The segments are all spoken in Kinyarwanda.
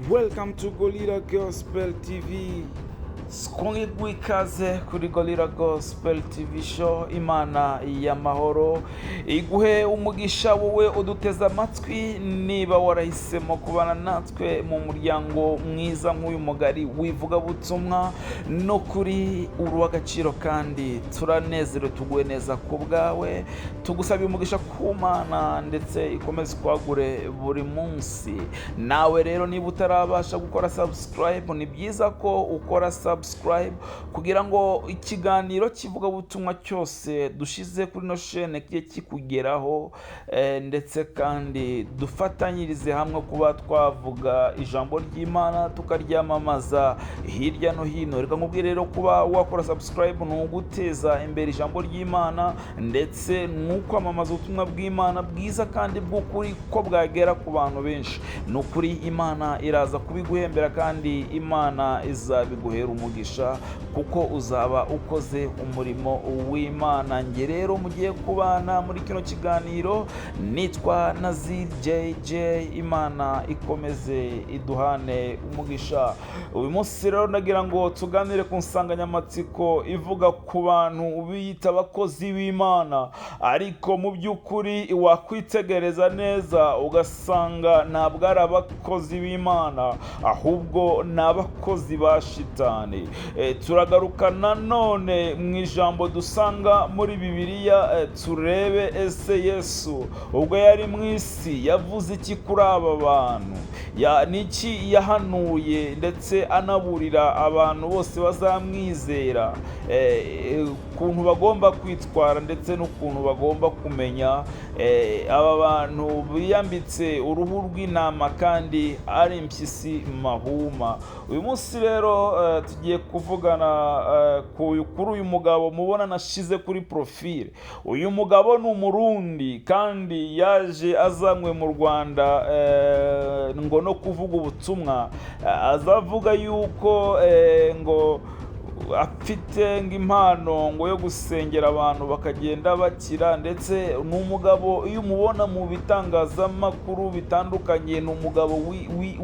Welcome to Gorilla Gospel TV. Twongeye guha ikaze kuri Gorilla Gospel TV Show. Imana y'amahoro iguhe umugisha wowe uduteze amatwi. Niba warahisemo kubana natwe mu muryango mwiza nk'uyu mugari w'ivugabutumwa, no kuri uri uw'agaciro kandi turanezerewe, tuguwe neza ku bwawe. Tugusaba umugisha ku Mana ndetse ikomeze kwagure buri munsi. Nawe rero niba utarabasha gukora subscribe, ni byiza ko ukora subscribe kugira ngo ikiganiro cy'ivugabutumwa cyose dushize kuri ino shene kijye kikugeraho, ndetse kandi dufatanyirize hamwe kuba twavuga ijambo ry'Imana, tukaryamamaza hirya no hino. Reka nkubwire rero, kuba wakora subscribe ni uguteza imbere ijambo ry'Imana, ndetse ni ukwamamaza ubutumwa bw'Imana bwiza kandi bw'ukuri ko bwagera ku bantu benshi. Ni ukuri Imana iraza kubiguhembera kandi Imana izabiguhera umugisha, kuko uzaba ukoze umurimo w'Imana. Njye rero mugiye kubana muri kino kiganiro nitwa Nazir JJ. Imana ikomeze iduhane umugisha. Uyu munsi rero ndagira ngo tuganire ku nsanganyamatsiko ivuga ku bantu biyita abakozi b'Imana, ariko mu by'ukuri wakwitegereza neza ugasanga ntabwo ari abakozi b'Imana, ahubwo ni abakozi ba shitani. Turagaruka nanone mu ijambo dusanga muri Bibiliya, turebe ese Yesu ubwo yari mu isi yavuze iki kuri aba bantu, niki yahanuye ndetse anaburira abantu bose bazamwizera, ukuntu bagomba kwitwara ndetse n'ukuntu bagomba kumenya aba bantu biyambitse uruhu rw'intama kandi ari impyisi mahuma. Uyu munsi rero tugiye kuvugana kuri uyu mugabo mubona nashize kuri profile. Uyu mugabo ni Umurundi kandi yaje azanywe mu Rwanda ngo no kuvuga ubutumwa. Azavuga yuko ngo afite ngo impano ngo yo gusengera abantu bakagenda bakira. Ndetse ni umugabo iyo umubona mu bitangazamakuru bitandukanye, ni umugabo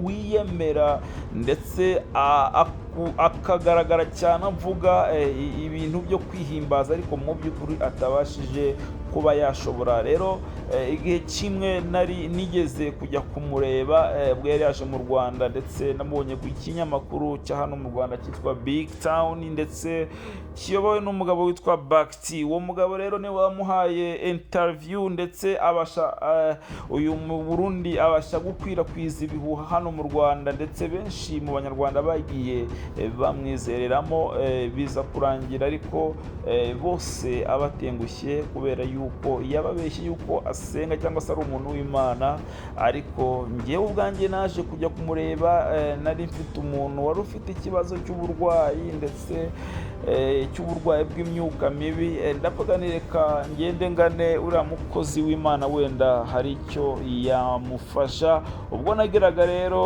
wiyemera ndetse akagaragara cyane avuga ibintu byo kwihimbaza, ariko mu by'ukuri atabashije kuba yashobora. Rero igihe kimwe nari nigeze kujya kumureba ubwo yari yaje mu Rwanda, ndetse namubonye ku kinyamakuru cya hano mu Rwanda cyitwa Big Town, ndetse kiyobowe n'umugabo witwa Bakti. Uwo mugabo rero niwe wamuhaye interview, ndetse abasha uyu mu Burundi abasha gukwirakwiza ibihuha hano mu Rwanda, ndetse benshi mu Banyarwanda bagiye bamwizereramo, biza kurangira ariko bose abatengushye, kubera yuko yababeshye yuko asenga cyangwa se ari umuntu w'Imana. Ariko njyewe ubwanjye naje kujya kumureba, nari mfite umuntu wari ufite ikibazo cy'uburwayi, ndetse cy'uburwayi bw'imyuka mibi. Ndavuga nti reka ngende ngane uriya mukozi w'Imana, wenda hari icyo yamufasha. Ubwo nageraga rero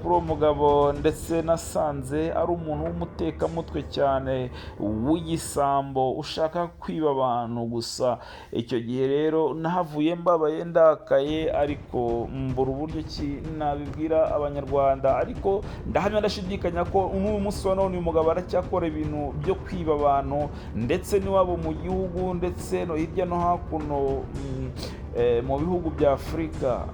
kuri uwo mugabo, ndetse nasanze ari umuntu w'umutekamutwe cyane, w'igisambo ushaka kwiba abantu gusa. Icyo gihe rero nahavuye mbabaye, ndakaye, ariko mbura uburyo ki nabibwira Abanyarwanda. Ariko ndahamya ndashidikanya ko n'uyu munsi wa none uyu mugabo aracyakora ibintu byo kwiba abantu, ndetse n'iwabo mu gihugu, ndetse no hirya no hakuno mu bihugu bya Afurika.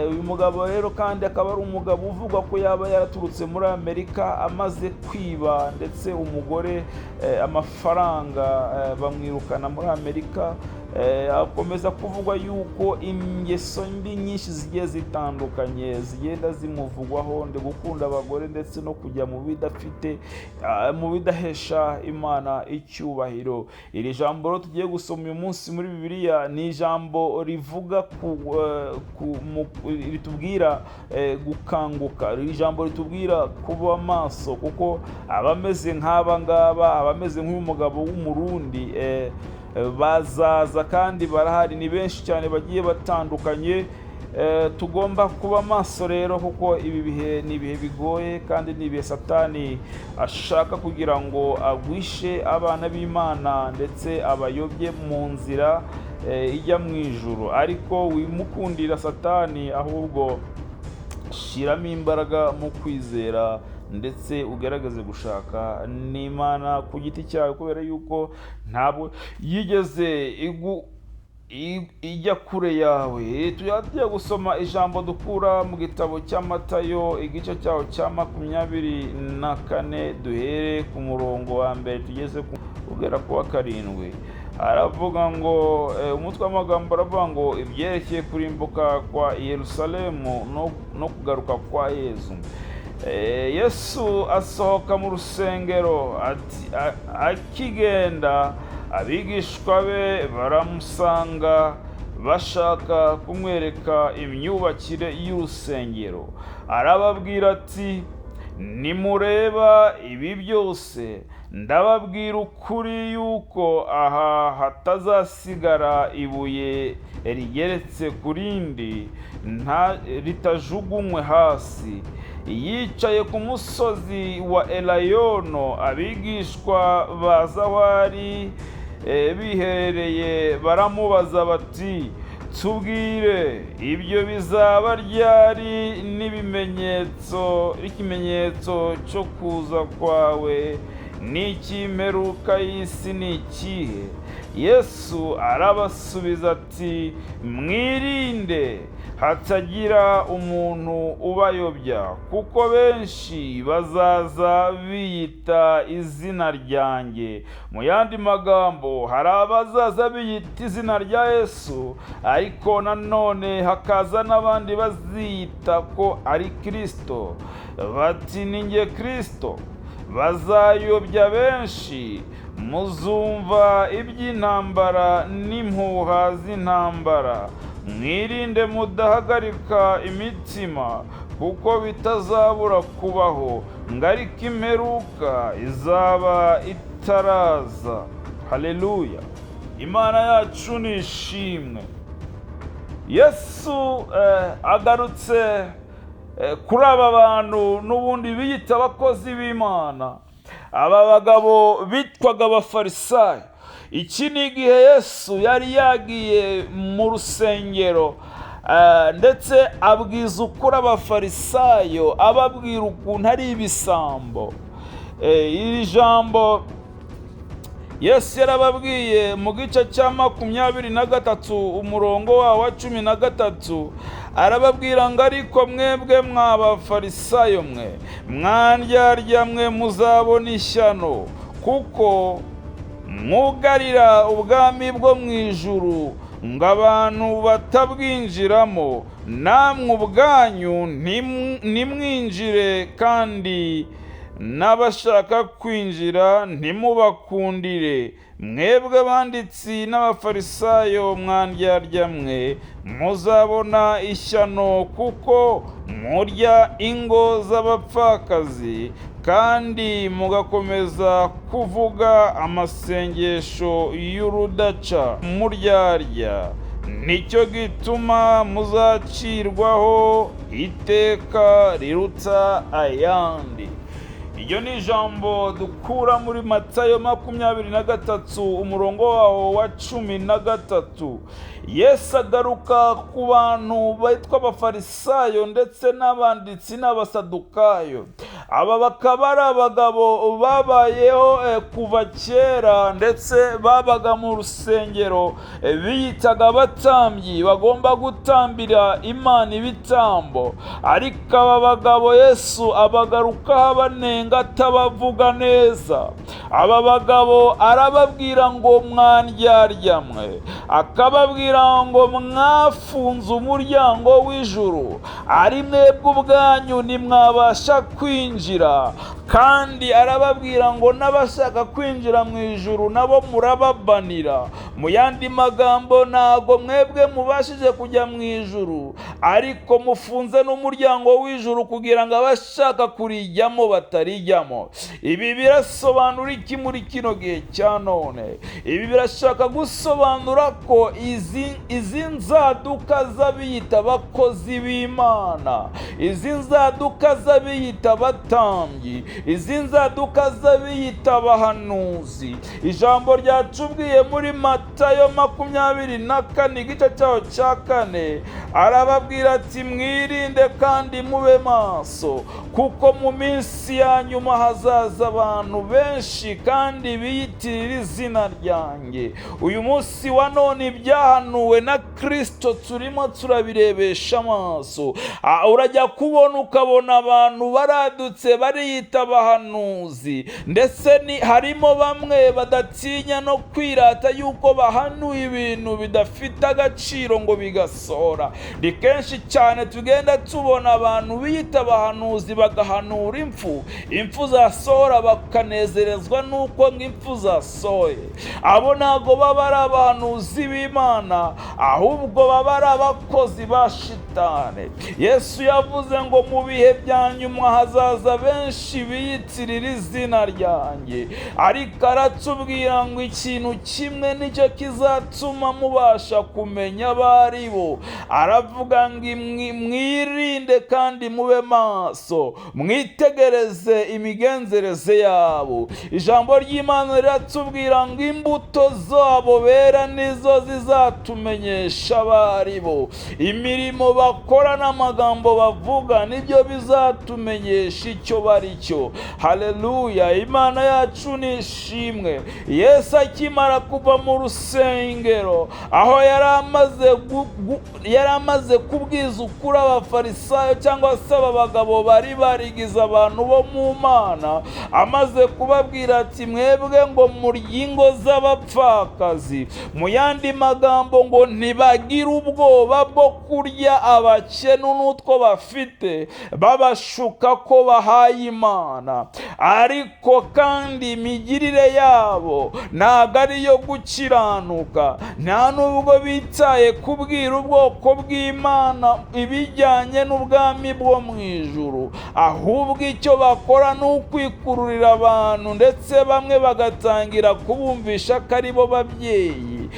Uyu mugabo rero kandi akaba ari umugabo uvugwa ko yaba yaraturutse muri Amerika amaze kwiba ndetse umugore amafaranga, bamwirukana muri Amerika. Akomeza kuvugwa yuko ingeso mbi nyinshi zigiye zitandukanye zigenda zimuvugwaho, ndi gukunda abagore ndetse no kujya mu bidafite mu bidahesha Imana icyubahiro. Iri jambo rero tugiye gusoma uyu munsi muri Bibiliya ni ijambo rivuga ku, ritubwira gukanguka. Iri jambo ritubwira kuba maso, kuko abameze nk'aba ngaba, abameze nk'uyu mugabo w'Umurundi, bazaza kandi barahari, ni benshi cyane bagiye batandukanye. Tugomba kuba maso rero, kuko ibi bihe ni ibihe bigoye kandi ni ibihe Satani ashaka kugira ngo agwishe abana b'Imana ndetse abayobye mu nzira ijya mu ijuru. Ariko wimukundira Satani, ahubwo Shyiramo imbaraga mu kwizera ndetse ugerageze gushaka n'Imana ku giti cyawe, kubera yuko ntabwo yigeze ijya kure yawe. Tujya gusoma ijambo dukura mu gitabo cya Matayo, igice cyaho cya 24, duhere ku murongo wa mbere tugeze kugera ku wa karindwi. Aravuga ngo umutwe w'amagambo aravuga ngo ibyerekeye kurimbuka kwa Yerusalemu no kugaruka kwa Yezu. Yesu asohoka mu rusengero, akigenda abigishwa be baramusanga bashaka kumwereka imyubakire y'urusengero. Arababwira ati: "Nimureba ibi byose, ndababwira ukuri yuko aha hatazasigara ibuye rigeretse ku rindi ritajugunywe hasi." Yicaye ku musozi wa Elayono, abigishwa baza aho ari biherereye, baramubaza bati: "Tubwire, ibyo bizaba ryari, n'ibimenyetso ikimenyetso cyo kuza kwawe n'icy'imperuka y'isi ni ikihe?" Yesu arabasubiza ati: "Mwirinde hatagira umuntu ubayobya, kuko benshi bazaza biyita izina ryanjye." Mu yandi magambo, hari abazaza biyita izina rya Yesu, ariko nanone hakaza n'abandi baziyita ko ari Kristo, bati: "Ni njye Kristo." Bazayobya benshi. Muzumva iby'intambara n'impuha z'intambara. Mwirinde mudahagarika imitima, kuko bitazabura kubaho, ngo ariko imperuka izaba itaraza. Haleluya, Imana yacu ni ishimwe. Yesu agarutse kuri aba bantu n'ubundi biyita abakozi b'Imana, aba bagabo bitwaga Abafarisayo. Iki ni igihe Yesu yari yagiye mu rusengero, ndetse abwiza ukuri Abafarisayo, ababwira ukuntu ari ibisambo. Iri jambo Yesu yarababwiye mu gice cya 23, umurongo wawo wa 13, arababwira ngo: "Ariko mwebwe mw'Abafarisayo mwe, mwandyarya mwe, muzabona ishyano, kuko mwugarira ubwami bwo mu ijuru ngo abantu batabwinjiramo, namwe ubwanyu ntimwinjire, kandi n'abashaka kwinjira ntimubakundire. Mwebwe abanditsi n'Abafarisayo mwandyarya mwe, muzabona ishyano, kuko murya ingo z'abapfakazi kandi mugakomeza kuvuga amasengesho y'urudaca muryarya. Nicyo gituma muzacirwaho iteka riruta ayandi." Iryo ni ijambo dukura muri Matayo 23, umurongo wawo wa 13. Yesu agaruka ku bantu bitwa Abafarisayo ndetse n'abanditsi n'Abasadukayo. Aba bakaba ari abagabo babayeho kuva kera, ndetse babaga mu rusengero, biyitaga abatambyi bagomba gutambira Imana ibitambo. Ariko aba bagabo Yesu abagarukaho abanenga, atabavuga neza. Aba bagabo arababwira ngo: "Mwandyarya mwe," akababwira ngo: "Mwafunze umuryango w'ijuru, ari mwebwe ubwanyu ntimwabasha kwinjira." Kandi arababwira ngo: "N'abashaka kwinjira mu ijuru nabo murababanira." Mu yandi magambo, ntago mwebwe mubashije kujya mu ijuru, ariko mufunze n'umuryango w'ijuru kugira ngo abashaka kurijyamo batarijyamo. Ibi birasobanura iki muri kino gihe cya none? Ibi birashaka gusobanura ko izi nzaduka z'abiyita abakozi b'Imana, izi nzaduka z'abiyita abatambyi Izi nzaduka z'abiyita abahanuzi, ijambo ryatubwiye muri Matayo 24 igice cyaho cya 4, arababwira ati mwirinde kandi mube maso, kuko mu minsi ya nyuma hazaza abantu benshi kandi biyitirira izina ryanjye. Uyu munsi wa none ibyahanuwe na Kristo turimo turabirebesha amaso. Urajya kubona ukabona abantu baradutse bariyita abahanuzi, ndetse harimo bamwe badatinya no kwirata yuko bahanuye ibintu bidafite agaciro ngo bigasohora. Ni kenshi cyane tugenda tubona abantu biyita abahanuzi bagahanura impfu, impfu zasohora bakanezerezwa n'uko impfu zasohoye. Abo ntabwo baba ari abahanuzi b'Imana, ahubwo baba ari abakozi ba shitani. Yesu yavuze ngo mu bihe bya nyuma hazaza benshi biyitirira izina ryanjye, ariko aratubwira ngo ikintu kimwe nicyo kizatuma mubasha kumenya abo ari bo. Aravuga ngo mwirinde kandi mube maso, mwitegereze imigenzereze yabo. Ijambo ry'Imana riratubwira ngo imbuto zabo bera nizo zizatumenyesha abo ari bo. Imirimo bakora n'amagambo bavuga nibyo bizatumenyesha icyo bari cyo. Haleluya, Imana yacu ni ishimwe. Yesu akimara kuva mu rusengero, aho yari amaze kubwiza ukuri abafarisayo cyangwa se aba bagabo bari barigize abantu bo mu Mana, amaze kubabwira ati mwebwe ngo murye ingo z'abapfakazi, mu yandi magambo ngo ntibagire ubwoba bwo kurya abakene n'utwo bafite, babashuka ko bahaye Imana. Ariko kandi imigirire yabo ntabwo ari iyo gukiranuka, nta nubwo bitaye kubwira ubwoko bw'Imana ibijyanye n'ubwami bwo mu ijuru, ahubwo icyo bakora ni ukwikururira abantu, ndetse bamwe bagatangira kubumvisha ko ari bo babyeyi.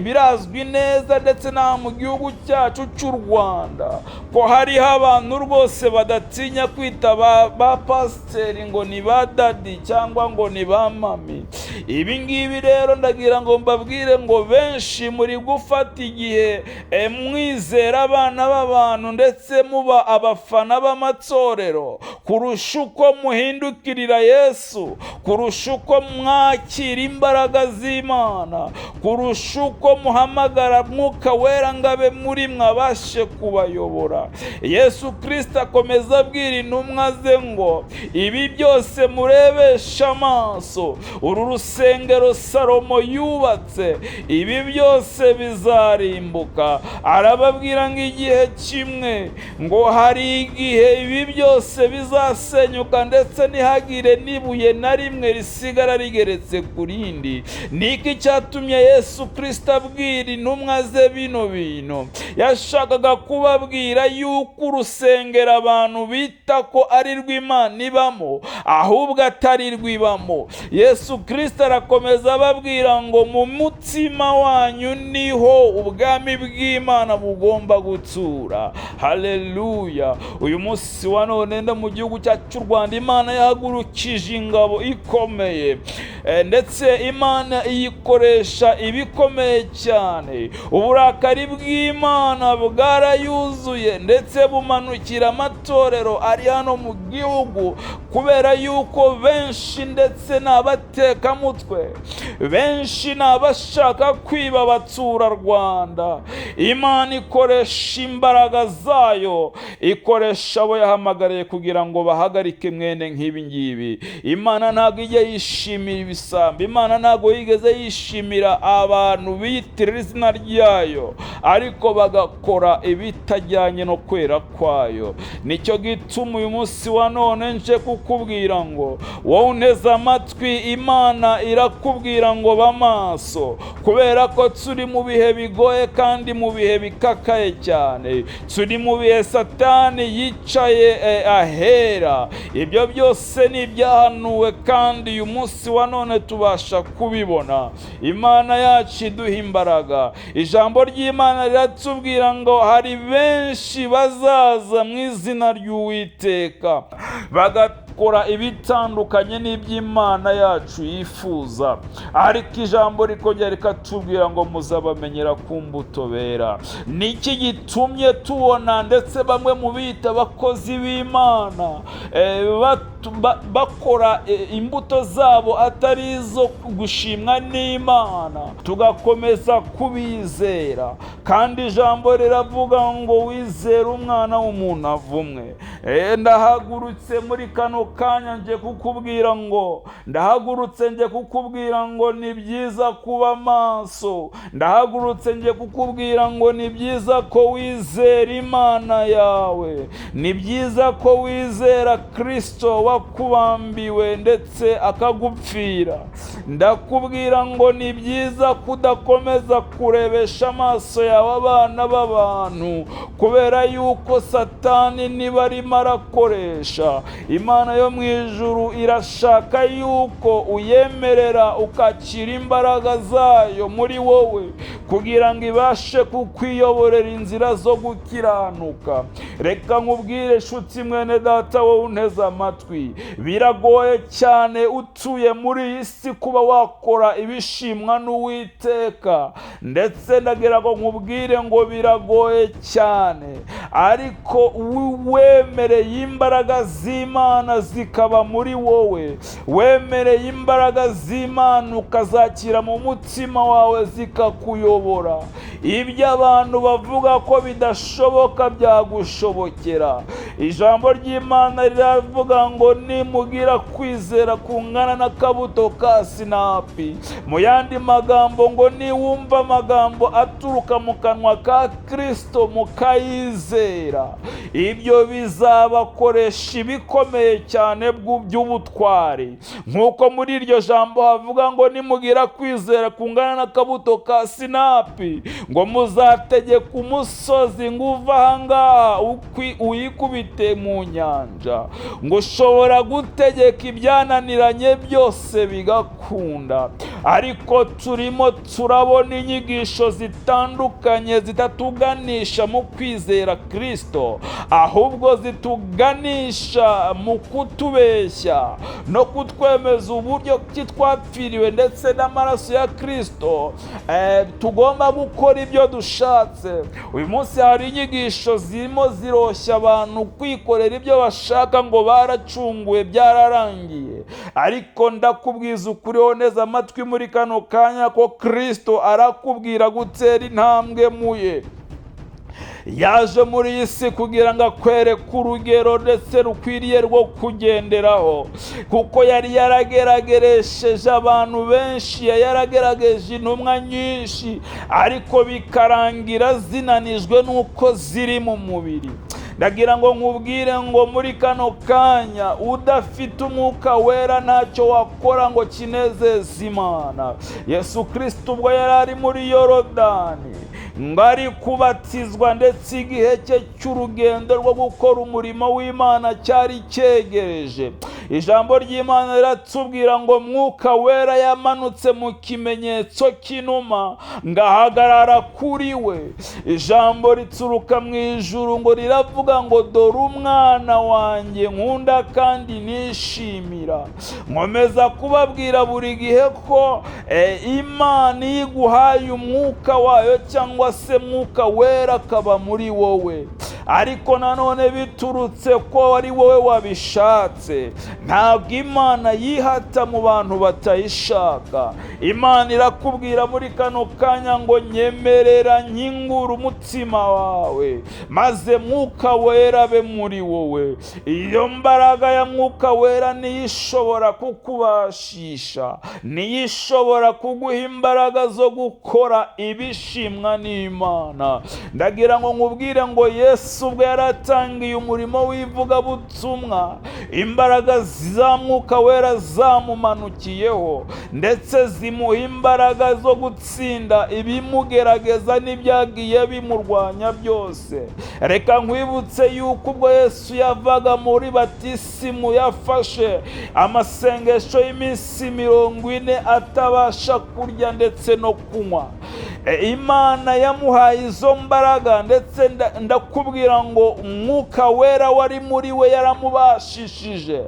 Birazwi neza ndetse n'aha mu gihugu cyacu cy'u Rwanda ko hariho abantu rwose badatinya kwita ba pasiteri ngo ni ba dadi cyangwa ngo ni ba mami. Ibi ngibi rero ndagira ngo mbabwire ngo benshi muri gufata igihe mwizera abana b'abantu ndetse muba abafana b'amatorero kurusha uko muhindukirira Yesu, kurusha uko mwakira imbaraga z'Imana, kurusha uko muhamagara Mwuka Wera ngo abe muri mwabashe kubayobora. Yesu Kristo akomeza abwira intumwa ze ngo ibi byose murebesha amaso, uru rusengero Salomo yubatse, ibi byose bizarimbuka. Arababwira ngo igihe kimwe ngo hari igihe ibi byose bizasenyuka, ndetse ntihagire n'ibuye na rimwe risigara rigeretse ku rindi. Niki cyatumye Yesu Kristo abwira intumwa ze bino bintu? Yashakaga kubabwira yuko urusengero abantu bita ko ari rw'Imana ibamo, ahubwo atari rwibamo. Yesu Kristo arakomeza ababwira ngo mu mutima wanyu niho ubwami bw'Imana bugomba gutura. Haleluya. Uyu munsi wa none nda mu gihugu cyacu cy'u Rwanda Imana yahagurukije ingabo ikomeye, ndetse Imana iyikoresha ibikomeye cyane. Uburakari bw'Imana bwarayuzuye ndetse bumanukira amatorero ari hano mu gihugu, kubera yuko benshi ndetse n'abatekamutwe, benshi n'abashaka kwiba abaturarwanda. Imana ikoresha imbaraga zayo, ikoresha abo yahamagariye kugira ngo bahagarike mwene nk'ibi ngibi. Imana ntabwo ijya yishimira ibisambo, Imana ntabwo yigeze yishimira abantu biyitirira izina ryayo ariko bagakora ibitajyanye no kwera kwayo. Nicyo gituma uyu munsi wa none nje kukubwira ngo wowe unteze amatwi, Imana irakubwira ngo ba maso, kubera ko turi mu bihe bigoye kandi mu bihe bikakaye cyane. Turi mu bihe Satani yicaye ahera. Ibyo byose ni ibyahanuwe kandi uyu munsi wa none tubasha kubibona. Imana yacu iduha imbaraga. Ijambo ry'Imana riratubwira ngo hari benshi bazaza mu izina ry'Uwiteka dukora ibitandukanye n'iby'Imana yacu yifuza. Ariko ijambo rikongera rikatubwira ngo muzabamenyera ku mbuto bera. Niki gitumye tubona ndetse bamwe mu bita abakozi b'Imana bakora imbuto zabo atari izo gushimwa n'Imana, tugakomeza kubizera? Kandi ijambo riravuga ngo wizere umwana w'umuntu avumwe. Ndahagurutse muri kano kanya nje kukubwira ngo, ndahagurutse nje kukubwira ngo ni byiza kuba maso. Ndahagurutse nje kukubwira ngo ni byiza ko wizera Imana yawe, ni byiza ko wizera Kristo wakubambiwe ndetse akagupfira. Ndakubwira ngo ni byiza kudakomeza kurebesha amaso yawe abana b'abantu, kubera yuko Satani niba arimo arakoresha. Imana yo mu ijuru irashaka yuko uyemerera ukakira imbaraga zayo muri wowe, kugira ngo ibashe kukwiyoborera inzira zo gukiranuka. Reka nkubwire nshuti mwene data, wowe unteze amatwi, biragoye cyane utuye muri iyi si kuba wakora ibishimwa n'Uwiteka. Ndetse ndagira ngo nkubwire ngo biragoye cyane, ariko wemereye imbaraga z'Imana zikaba muri wowe, wemereye imbaraga z'Imana ukazakira mu mutima wawe zikakuyobora, ibyo abantu bavuga ko bidashoboka byagushobokera. Ijambo ry'Imana riravuga ngo nimugira kwizera kungana n'akabuto ka sinapi, mu yandi magambo ngo niwumva amagambo aturuka mu kanwa ka Kristo mukayizera, ibyo bizabakoresha ibikomeye cyane by'ubutwari. Nk'uko muri iryo jambo havuga ngo nimugira kwizera kungana n'akabuto ka sinapi, ngo muzategeka umusozi ngo uve ahangaha uyikubite mu nyanja, ngo ushobora gutegeka ibyananiranye byose bigakunda. Ariko turimo turabona inyigisho zitandukanye zitatuganisha mu kwizera Kristo, ahubwo zituganisha mu kutubeshya no kutwemeza uburyo ki twapfiriwe ndetse n'amaraso ya Kristo, tugomba gukora ibyo dushatse. Uyu munsi hari inyigisho zirimo ziroshya abantu kwikorera ibyo bashaka ngo baracunguwe byararangiye. Ariko ndakubwiza ukuri neza amatwi muri kano kanya ko Kristo arakubwira gutera intambwe muye. Yaje muri iyi si kugira ngo akwereke urugero ndetse rukwiriye rwo kugenderaho, kuko yari yaragerageresheje abantu benshi, yari yaragerageje intumwa nyinshi, ariko bikarangira zinanijwe n'uko ziri mu mubiri. Ndagira ngo nkubwire ngo muri kano kanya udafite umwuka wera ntacyo wakora ngo kinezeze Imana. Yesu Kristo ubwo yari ari muri Yorodani ngo ari kubatizwa, ndetse igihe cye cy'urugendo rwo gukora umurimo w'Imana cyari cyegereje. Ijambo ry'Imana riratubwira ngo mwuka wera yamanutse mu kimenyetso cy'inuma ngo ahagarara kuri we. Ijambo rituruka mu ijuru ngo riravuga ngo dore umwana wanjye nkunda kandi nishimira. Nkomeza kubabwira buri gihe ko Imana iyo iguhaye umwuka wayo cyangwa se mwuka wera akaba muri wowe, ariko nanone biturutse ko ari wowe wabishatse. Ntabwo Imana yihata mu bantu batayishaka. Imana irakubwira muri kano kanya ngo nyemerera nkingura umutima wawe, maze mwuka wera abe muri wowe. Iyo mbaraga ya mwuka wera niyo ishobora kukubashisha, niyo ishobora kuguha imbaraga zo gukora ibishimwa n'Imana. Ndagira ngo nkubwire ngo Yesu ubwo yaratangiye umurimo w'ivugabutumwa, imbaraga za mwuka wera zamumanukiyeho, ndetse zimuha imbaraga zo gutsinda ibimugerageza n'ibyagiye bimurwanya byose. Reka nkwibutse yuko ubwo Yesu yavaga muri batisimu yafashe amasengesho y'iminsi 40 atabasha kurya ndetse no kunywa. Imana yamuhaye izo mbaraga, ndetse ndakubwira ngo Umwuka Wera wari muri we yaramubashishije.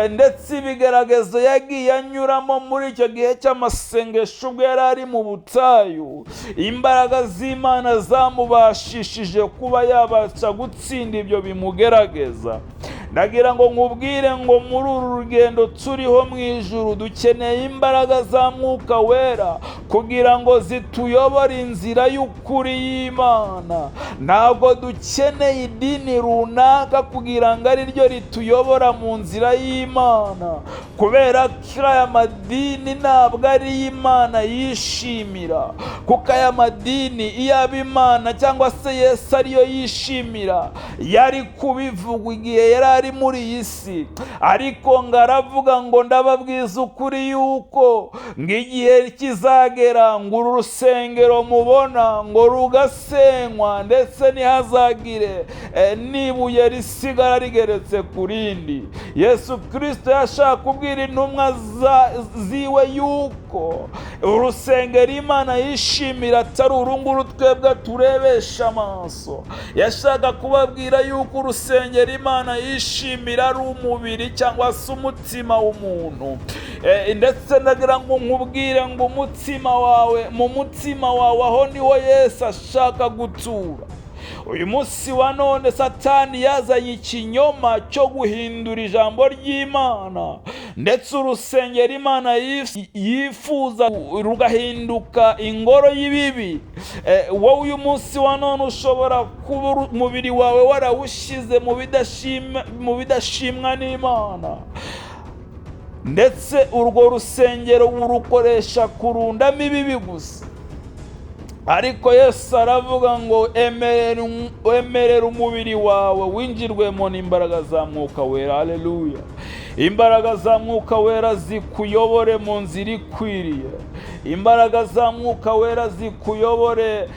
Ndetse ibigeragezo yagiye anyuramo muri icyo gihe cy'amasengesho ubwo yari ari mu butayu, imbaraga z'Imana zamubashishije kuba yabasha gutsinda ibyo bimugerageza. Ndagira ngo nkubwire ngo muri uru rugendo turiho mu ijuru dukeneye imbaraga za Mwuka Wera kugira ngo zituyobore inzira y'ukuri y'Imana. Ntabwo dukeneye idini runaka kugira ngo ari ryo rituyobora mu nzira y'Imana, kubera ko aya madini ntabwo ari Imana yishimira, kuko aya madini iyo aba Imana cyangwa se Yesu ariyo yishimira yari kubivuga igihe yari ari muri iyi si. Ariko ngo aravuga ngo ndababwiza ukuri yuko ngo igihe kizagera ngo uru rusengero mubona ngo rugasenywa, ndetse ntihazagire n'ibuye risigara rigeretse ku rindi. Yesu Kirisito yashaka kubwira intumwa ziwe yuko urusengero Imana yishimira atari uru nguru twebwe turebesha amaso. Yashaka kubabwira yuko urusengero Imana yishimira ari umubiri cyangwa se umutima w'umuntu. Ndetse ndagira ngo nkubwire ngo umutima wawe, mu mutima wawe aho niho Yesu ashaka gutura. Uyu munsi wa none Satani yazanye ikinyoma cyo guhindura ijambo ry'Imana, ndetse urusengero Imana yifuza rugahinduka ingoro y'ibibi. Wowe uyu munsi wa none ushobora kuba umubiri wawe warawushyize mu bidashimwa n'Imana, ndetse urwo rusengero urukoresha kurundamo ibibi gusa. Ariko Yesu aravuga ngo emerera umubiri wawe winjirwemo n'imbaraga za Mwuka Wera. Haleluya! Imbaraga za Mwuka Wera zikuyobore mu nzira ikwiriye. Imbaraga za Mwuka Wera zikuyobore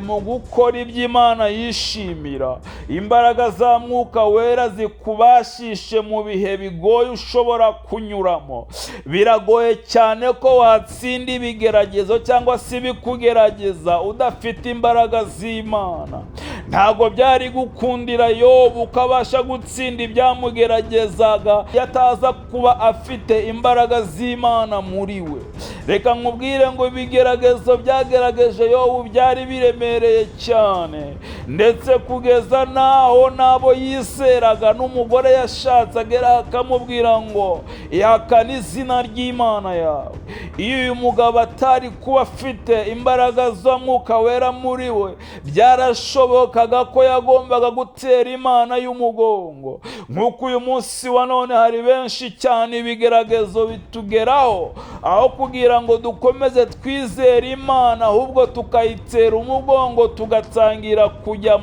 mu gukora iby'Imana yishimira. Imbaraga za Mwuka Wera zikubashishe mu bihe bigoye ushobora kunyuramo. Biragoye cyane ko watsinda ibigeragezo cyangwa se ibikugerageza udafite imbaraga z'Imana. Ntabwo byari gukundira Yobu ukabasha gutsinda ibyamugeragezaga yataza kuba afite imbaraga z'Imana muri we. Reka nkubwire ngo ibigeragezo byagerageje Yobu byari biremereye cyane, ndetse kugeza n'aho n'abo yizeraga n'umugore yashatse agera akamubwira ngo ihakane izina ry'Imana yawe. Iyo uyu mugabo atari kuba afite imbaraga z'Umwuka Wera muri we, byarashobokaga ko yagombaga gutera Imana y'umugongo. Nk'uko uyu munsi wa none hari benshi cyane ibigeragezo bitugeraho, aho kugira ngo dukomeze twizere Imana, ahubwo tukayitera umugongo, tugatangira kujya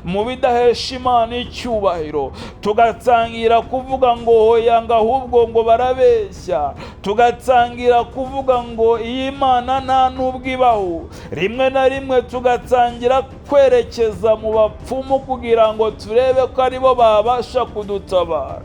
mu bidahesha Imana icyubahiro, tugatangira kuvuga ngo hoya, ngo ahubwo ngo barabeshya, tugatangira kuvuga ngo iyi Mana nta n'ubwo ibaho. Rimwe na rimwe tugatangira kwerekeza mu bapfumu kugira ngo turebe ko aribo babasha kudutabara.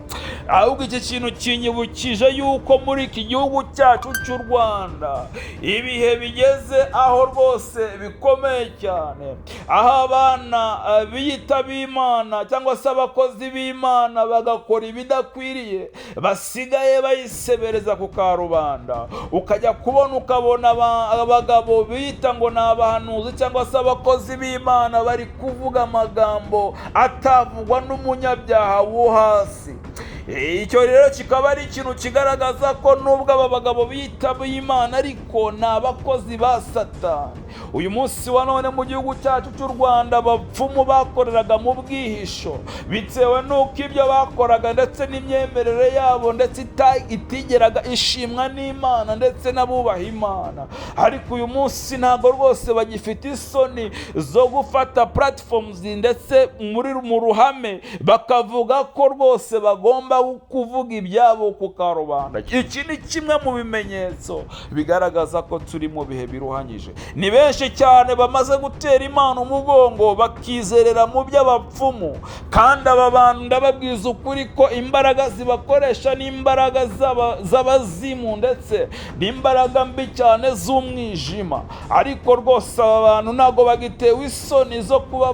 Ahubwo iki kintu kinyibukije yuko muri iki gihugu cyacu cy'u Rwanda ibihe bigeze aho rwose bikomeye cyane, aho abana biyita b'Imana cyangwa se abakozi b'Imana bagakora ibidakwiriye, basigaye bayisebereza ku karubanda. Ukajya kubona ukabona abagabo biyita ngo ni abahanuzi cyangwa se abakozi b'Imana bari kuvuga amagambo atavugwa n'umunyabyaha wo hasi. Icyo rero kikaba ari ikintu kigaragaza ko nubwo aba bagabo bita b'Imana ariko ni abakozi ba Satani. Uyu munsi wa none mu gihugu cyacu cy'u Rwanda abapfumu bakoreraga mu bwihisho, bitewe n'uko ibyo bakoraga ndetse n'imyemerere yabo ndetse itigeraga ishimwa n'Imana ndetse n'abubaha Imana. Ariko uyu munsi ntabwo rwose bagifite isoni zo gufata platforms ndetse mu ruhame bakavuga ko rwose bagomba kuvuga ibyabo ku karubanda. Iki ni kimwe mu bimenyetso bigaragaza ko turi mu bihe biruhanyije. Ni benshi Benshi cyane bamaze gutera Imana umugongo, bakizerera mu by'abapfumu. Kandi aba bantu ndababwiza ukuri ko imbaraga zibakoresha n'imbaraga z'abazimu, ndetse n'imbaraga mbi cyane z'umwijima. Ariko rwose aba bantu ntabwo bagitewe isoni zo kuba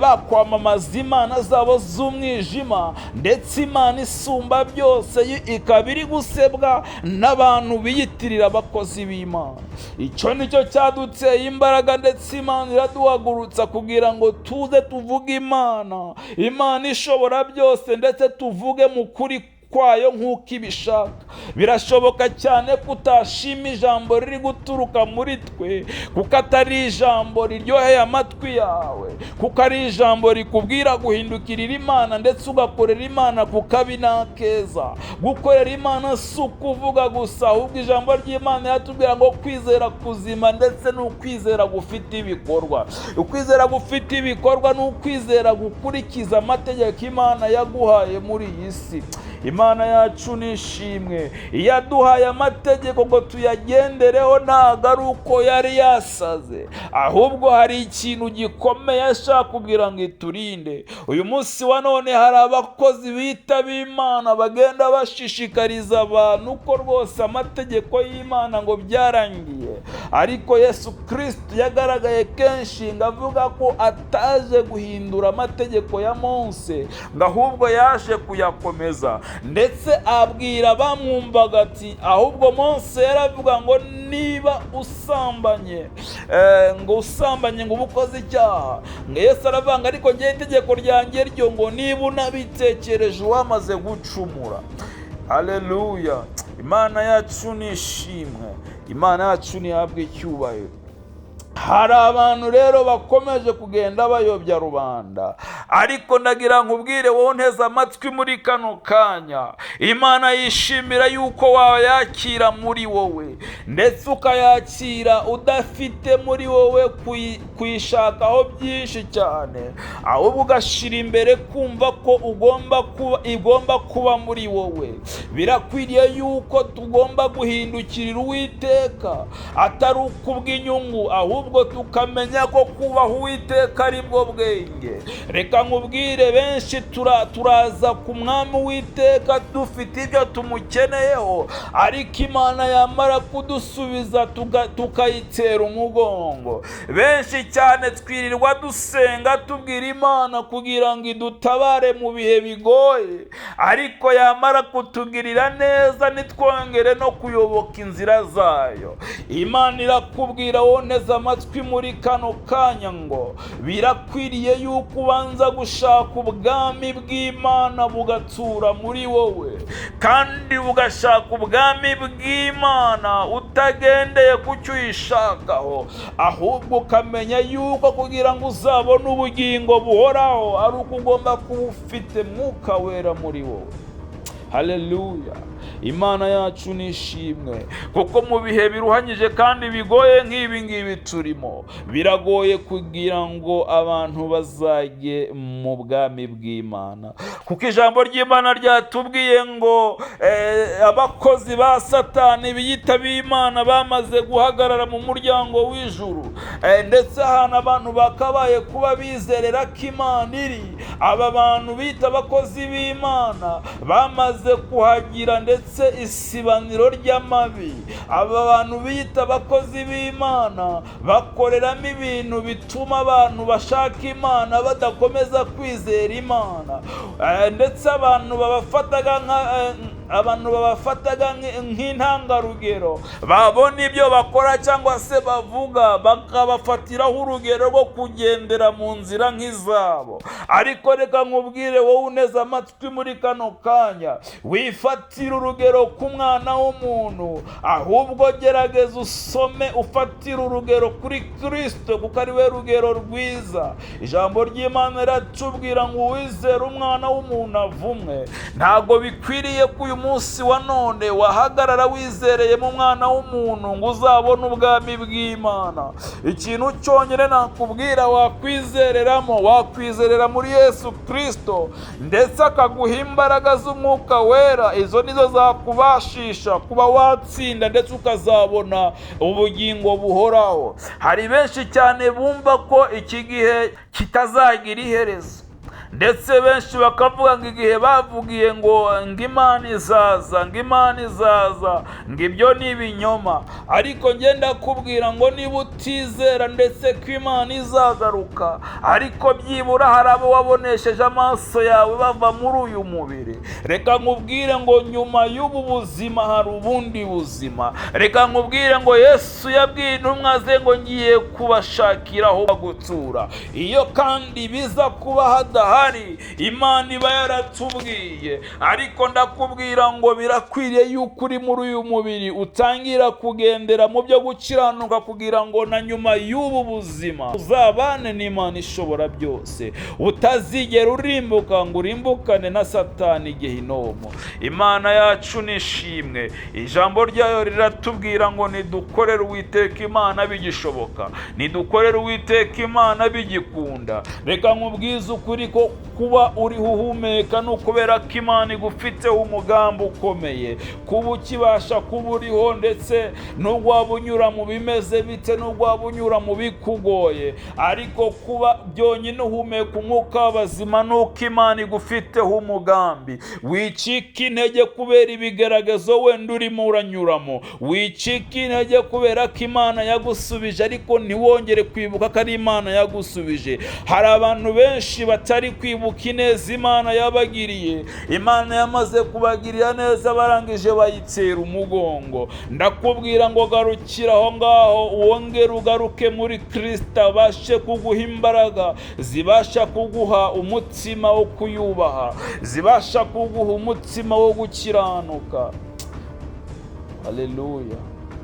bakwamamaza imana zabo z'umwijima, ndetse Imana isumba byose ikaba iri gusebwa n'abantu biyitirira abakozi b'Imana. Icyo nicyo cyaduteye imbaraga, ndetse Imana iraduhagurutsa kugira ngo tuze tuvuge Imana, Imana ishobora byose, ndetse tuvuge mu kuri kwayo nk'uko ibishaka. Birashoboka cyane ko utashima ijambo riri guturuka muri twe, kuko atari ijambo riryoheye amatwi yawe, kuko ari ijambo rikubwira guhindukirira Imana ndetse ugakorera Imana ku kabi n'akeza. Gukorera Imana si ukuvuga gusa, ahubwo ijambo ry'Imana riratubwira ngo kwizera kuzima ndetse n'ukwizera gufite ibikorwa. Ukwizera gufite ibikorwa ni ukwizera gukurikiza amategeko Imana yaguhaye muri iyi si. Imana yacu ni ishimwe, iyaduhaye amategeko ngo tuyagendereho, ntabwo ari uko yari yasaze, ahubwo hari ikintu gikomeye ashaka kugira ngo iturinde. Uyu munsi wa none hari abakozi bita b'Imana bagenda bashishikariza abantu ko rwose amategeko y'Imana ngo byarangiye, ariko Yesu Kristo yagaragaye kenshi ngo avuga ko ataje guhindura amategeko ya Mose, ngo ahubwo yaje kuyakomeza. Ndetse abwira bamwumvaga ati ahubwo Mose yaravuga ngo niba usambanye ngo usambanye ngo uba ukoze icyaha. Ngo Yesu aravanga, ariko ngewe itegeko ryanjye ryo ngo niba unabitekereje wamaze gucumura. Haleluya! Imana yacu ni ishimwe, Imana yacu ntihabwe icyubahiro. Hari abantu rero bakomeje kugenda bayobya rubanda, ariko ndagira nkubwire wowe nteze amatwi muri kano kanya, Imana yishimira yuko wayakira muri wowe, ndetse ukayakira udafite muri wowe kuyishakaho byinshi cyane, ahubwo ugashyira imbere kumva ko igomba kuba muri wowe. Birakwiriye yuko tugomba guhindukirira Uwiteka, atari ukubw'inyungu, ahubwo tukamenya ko kubaha Uwiteka ari bwo bwenge. Reka nkubwire, benshi turaza ku mwami Uwiteka dufite ibyo tumukeneyeho, ariko Imana yamara kudusubiza tukayitera umugongo. Benshi cyane twirirwa dusenga tubwira Imana kugira ngo idutabare mu bihe bigoye, ariko yamara kutugirira neza ntitwongere no kuyoboka inzira zayo. Imana irakubwira wowe nteze amatwi muri kano kanya ngo birakwiriye yuko ubanza gushaka ubwami bw'Imana bugatura muri wowe, kandi ugashaka ubwami bw'Imana utagendeye ku cyo uyishakaho, ahubwo ukamenya yuko kugira ngo uzabone ubugingo buhoraho ari uko ugomba kuba ufite Mwuka Wera muri wowe. Haleluya! Imana yacu ni ishimwe, kuko mu bihe biruhanyije kandi bigoye nk'ibi ngibi turimo, biragoye kugira ngo abantu bazajye mu bwami bw'Imana, kuko ijambo ry'Imana ryatubwiye ngo abakozi ba Satani biyita b'Imana bamaze guhagarara mu muryango w'ijuru, ndetse ahantu abantu bakabaye kuba bizerera ko Imana iri, aba bantu bita abakozi b'Imana bamaze kuhagira ndetse isibaniro ry'amabi. Aba bantu bita abakozi b'Imana bakoreramo ibintu bituma abantu bashaka Imana badakomeza kwizera Imana, ndetse abantu babafataga nk'intangarugero, babona ibyo bakora cyangwa se bavuga bakabafatiraho urugero rwo kugendera mu nzira nk'izabo. Ariko reka nkubwire wowe uneze amatwi muri kano kanya, wifatira urugero ku mwana w'umuntu, ahubwo gerageza usome ufatire urugero kuri Kristo, kuko ari we rugero rwiza. Ijambo ry'Imana riratubwira ngo uwizera umwana w'umuntu avumwe. Ntabwo bikwiriye ko uyu munsi wa none wahagarara wizereye mu mwana w'umuntu ngo uzabone ubwami bw'Imana. Ikintu cyonyine nakubwira wakwizereramo, wakwizerera muri Yesu Kristo, ndetse akaguha imbaraga z'umwuka wera. Izo nizo zakubashisha kuba watsinda ndetse ukazabona ubugingo buhoraho. Hari benshi cyane bumva ko iki gihe kitazagira iherezo, ndetse benshi bakavuga ngo igihe bavugiye ngo Imana izaza, ngo Imana izaza, ngo ibyo ni ibinyoma. Ariko ngenda kubwira ngo niba utizera ndetse ko Imana izagaruka, ariko byibura hari abo wabonesheje amaso yawe bava muri uyu mubiri. Reka nkubwire ngo nyuma y'ubu buzima hari ubundi buzima. Reka nkubwire ngo Yesu yabwiye intumwa ze ngo ngiye kubashakira aho gutura. Iyo kandi biza kuba hadahari, Imana iba yaratubwiye. Ariko ndakubwira ngo birakwiriye yuko uri muri uyu mubiri utangira kugendera mu byo gukiranuka, kugira ngo na nyuma y'ubu buzima uzabane n'Imana ishobora byose, utazigera urimbuka ngo urimbukane na Satani gehinomu. Imana yacu nishimwe. Ijambo ryayo riratubwira ngo nidukorere Uwiteka Imana bigishoboka, nidukorere Uwiteka Imana bigikunda. Reka nkubwize ukuri ko kuba uriho uhumeka ni ukubera ko Imana igufiteho umugambi ukomeye. Kuba ukibasha kuba uriho, ndetse n'ubwo waba unyura mu bimeze bite, n'ubwo waba unyura mu bikugoye, ariko kuba byonyine uhumeka umwuka w'abazima ni uko Imana igufiteho umugambi. Wicika intege kubera ibigaragazo wenda urimo uranyuramo, wicika intege kubera ko Imana yagusubije, ariko ntiwongere kwibuka ko ari Imana yagusubije. Hari abantu benshi batari kwibuka ineza Imana yabagiriye. Imana yamaze kubagirira neza, barangije bayitera umugongo. Ndakubwira ngo garukira aho ngaho, wongere ugaruke muri Kristo, abashe kuguha imbaraga zibasha kuguha umutima wo kuyubaha, zibasha kuguha umutima wo gukiranuka. Haleluya!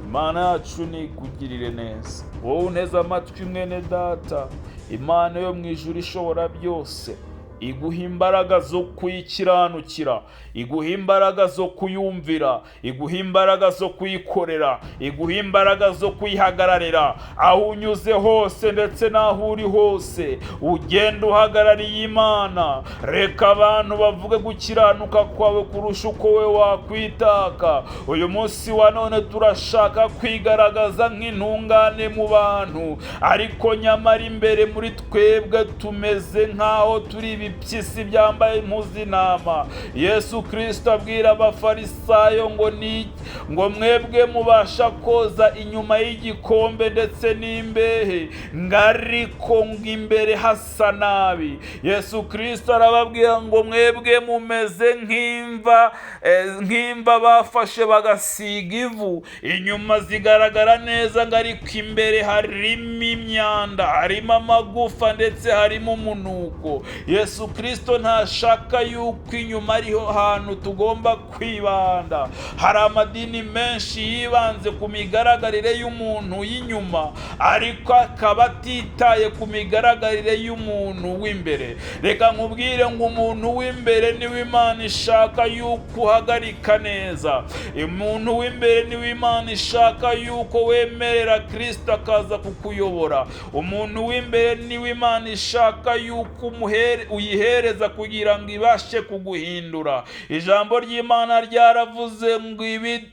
Imana yacu nikugirire neza. Wowe uneze amatwi mwene data, Imana yo mu ijuru ishobora byose iguha imbaraga zo kuyikiranukira, iguha imbaraga zo kuyumvira, iguha imbaraga zo kuyikorera, iguha imbaraga zo kuyihagararira. Aho unyuze hose ndetse n'aho uri hose, ugenda uhagarariye Imana. Reka abantu bavuge gukiranuka kwawe kurusha uko we wakwitaka. Uyu munsi wa none turashaka kwigaragaza nk'intungane mu bantu, ariko nyamara imbere muri twebwe tumeze nk'aho turi ibipyisi byambaye impu z'intama. Yesu Kristo abwira abafarisayo ngo ni ngo mwebwe mubasha koza inyuma y'igikombe ndetse n'imbehe, ngo ariko ngo imbere hasa nabi. Yesu Kristo arababwira ngo mwebwe mumeze nk'imva nk'imva bafashe bagasiga ivu, inyuma zigaragara neza, ngo ariko imbere harimo imyanda, harimo amagufa ndetse harimo umunuko. Yesu Kristo ntashaka yuko inyuma ariho hantu tugomba kwibanda. Hari amadini menshi yibanze ku migaragarire y'umuntu y'inyuma, ariko akaba atitaye ku migaragarire y'umuntu w'imbere. Reka nkubwire ngo umuntu w'imbere niwe Imana ishaka yuko uhagarika neza. Umuntu w'imbere niwe Imana ishaka yuko wemerera Kristo akaza kukuyobora. Umuntu w'imbere niwe Imana ishaka yuko uyihereza kugira ngo ibashe kuguhindura. Ijambo ry'Imana ryaravuze ngo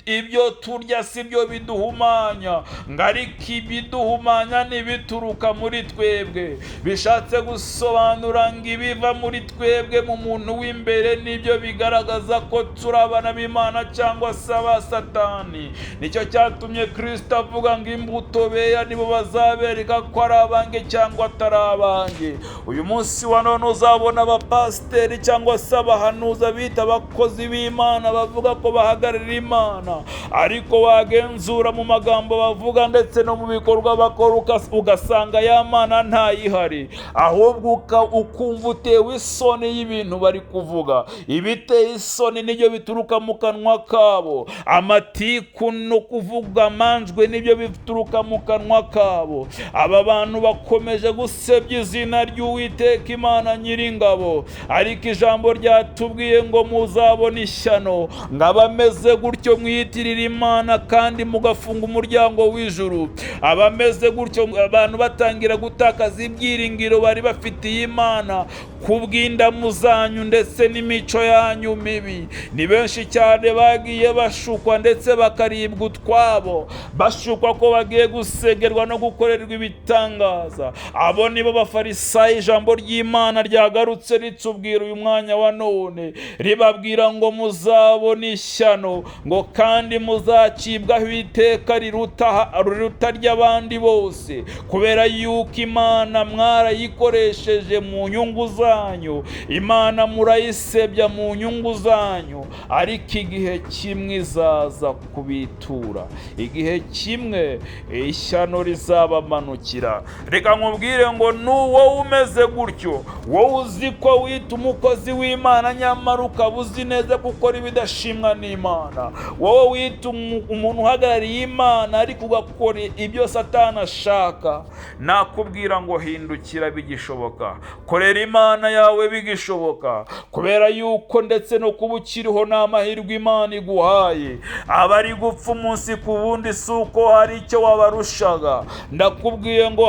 ibyo turya si byo biduhumanya, ngo ariko ibiduhumanya n'ibituruka muri twebwe. Bishatse gusobanura ngo ibiva muri twebwe mu muntu w'imbere nibyo bigaragaza ko turi abana b'Imana cyangwa se aba Satani. Nicyo cyatumye Kristo avuga ngo imbuto bera nibo bazabereka ko ari abange cyangwa atari abange. Uyu munsi wa none uzabona abapasiteri cyangwa se abahanuza bita abakozi b'Imana bavuga ko bahagararira Imana, ariko wagenzura mu magambo bavuga ndetse no mu bikorwa bakora ugasanga ya Mana ntayihari, ahubwo ukumva utewe isoni y'ibintu bari kuvuga. Ibiteye isoni nibyo bituruka mu kanwa kabo, amatiku no kuvuga amanjwe nibyo bituruka mu kanwa kabo. Aba bantu bakomeje gusebya izina ry'Uwiteka Imana nyiri w'ingabo. Ariko ijambo ryatubwiye ngo muzabona ishyano, ngo abameze gutyo mwiyitirira Imana kandi mugafunga umuryango w'ijuru. Abameze gutyo, abantu batangira gutakaza ibyiringiro bari bafitiye Imana kubw'indamu zanyu ndetse n'imico yanyu mibi. Ni benshi cyane bagiye bashukwa ndetse bakaribwa utwabo, bashukwa ko bagiye gusegerwa no gukorerwa ibitangaza. Abo nibo Bafarisayo ijambo ry'Imana ryagarutse ritubwira uyu mwanya wa none, ribabwira ngo muzabona ishyano, ngo kandi muzacibwaho iteka riruta ry'abandi bose, kubera yuko Imana mwarayikoresheje mu nyungu zanyu, Imana murayisebya mu nyungu zanyu. Ariko igihe kimwe izaza kubitura, igihe kimwe ishyano rizabamanukira. Reka nkubwire ngo n'uwo umeze gutyo, wowe uzi ko wita umukozi w'Imana nyamara ukaba uzi neza ko ukora ibidashimwa n'Imana, wowe wita umuntu uhagarariye Imana ariko ugakora ibyo Satani ashaka, nakubwira ngo hindukira bigishoboka, korera Imana yawe bigishoboka, kubera yuko ndetse no kuba ukiriho ni amahirwe Imana iguhaye. Abari gupfa umunsi ku wundi si uko hari icyo wabarushaga, ndakubwiye ngo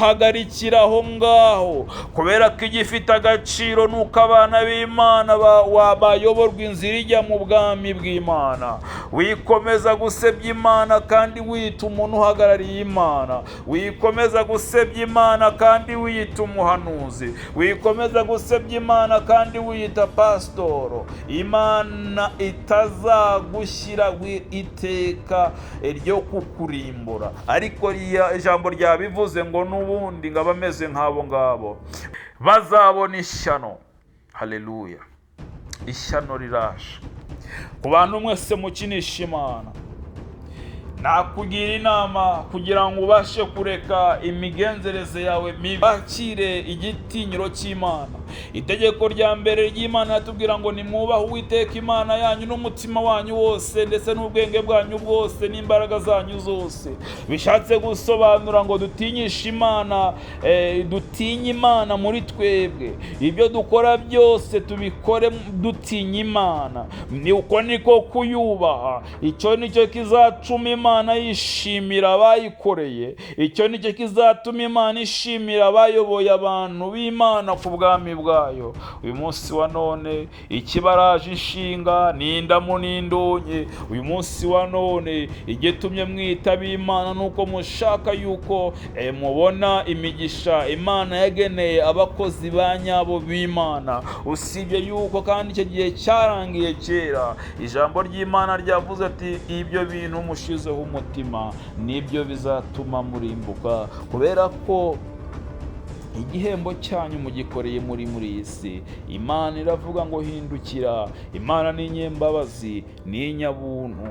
hagarikira aho ngaho, kubera ko igifite agaciro ni uko abana b'Imana bayoborwa inzira ijya mu bwami bw'Imana. Wikomeza gusebya Imana kandi wiyita umuntu uhagarariye Imana, wikomeza gusebya Imana kandi wiyita umuhanuzi, wikomeza gusebya Imana kandi wiyita pasitoro. Imana itazagushyira iteka ryo kukurimbura. Ariko ijambo ryabivuze ngo n'ubundi ngo abameze nk'abo ngabo bazabona ishyano. Haleluya, ishyano riraje ku bantu mwese mukinisha Imana. Nakugira inama kugira ngo ubashe kureka imigenzereze yawe mibi, wakire igitinyiro cy'Imana. Itegeko rya mbere ry'Imana yatubwira ngo nimwubahe Uwiteka Imana yanyu n'umutima wanyu wose ndetse n'ubwenge bwanyu bwose n'imbaraga zanyu zose. Bishatse gusobanura ngo dutinyishe Imana, dutinye Imana muri twebwe. Ibyo dukora byose tubikore dutinya Imana. Ni uko niko kuyubaha. Icyo nicyo kizatuma Imana yishimira abayikoreye. Icyo nicyo kizatuma Imana ishimira abayoboye abantu b'Imana ku bwami bwayo. Uyu munsi wa none ikibaraje inshinga ni indamu n'indonke. Uyu munsi wa none igitumye mwitaba Imana nuko mushaka yuko mubona imigisha Imana yageneye abakozi ba nyabo b'Imana. Usibye yuko kandi icyo gihe cyarangiye kera, ijambo ry'Imana ryavuze ati ibyo bintu mushizeho umutima nibyo bizatuma murimbuka, kubera ko igihembo cyanyu mugikoreye muri iyi si. Imana iravuga ngo hindukira. Imana ni inyembabazi, ni inyabuntu.